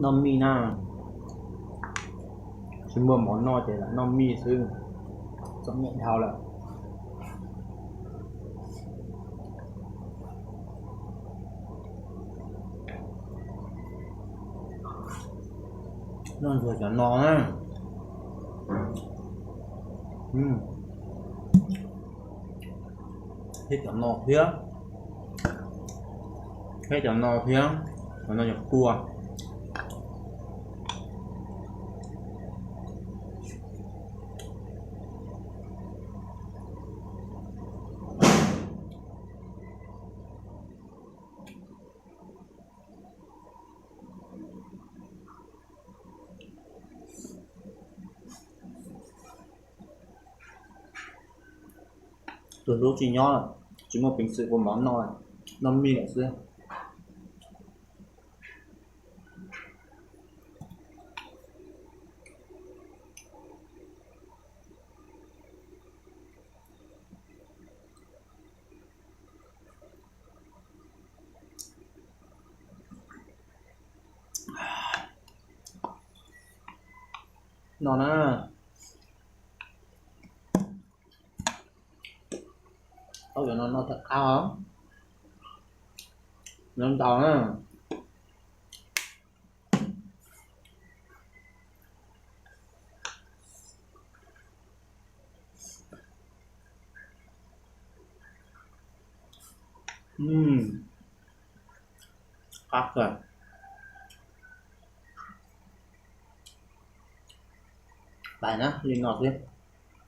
Noj mij na, tsis muaj mov noj ces lam noj mij xwb, txom nyem dhau lawm. Noj ntxuag cov no na, thiab cov no thiab, thiab cov no thiab, cov no yog kua. Tus hlub tsis nyob lawm, tsis muaj peev xwm ua mov noj, noj mij lawm xwb. No na, ua no no tham qab os, no ntau na. Qab kawg. Pais na, li no xwb.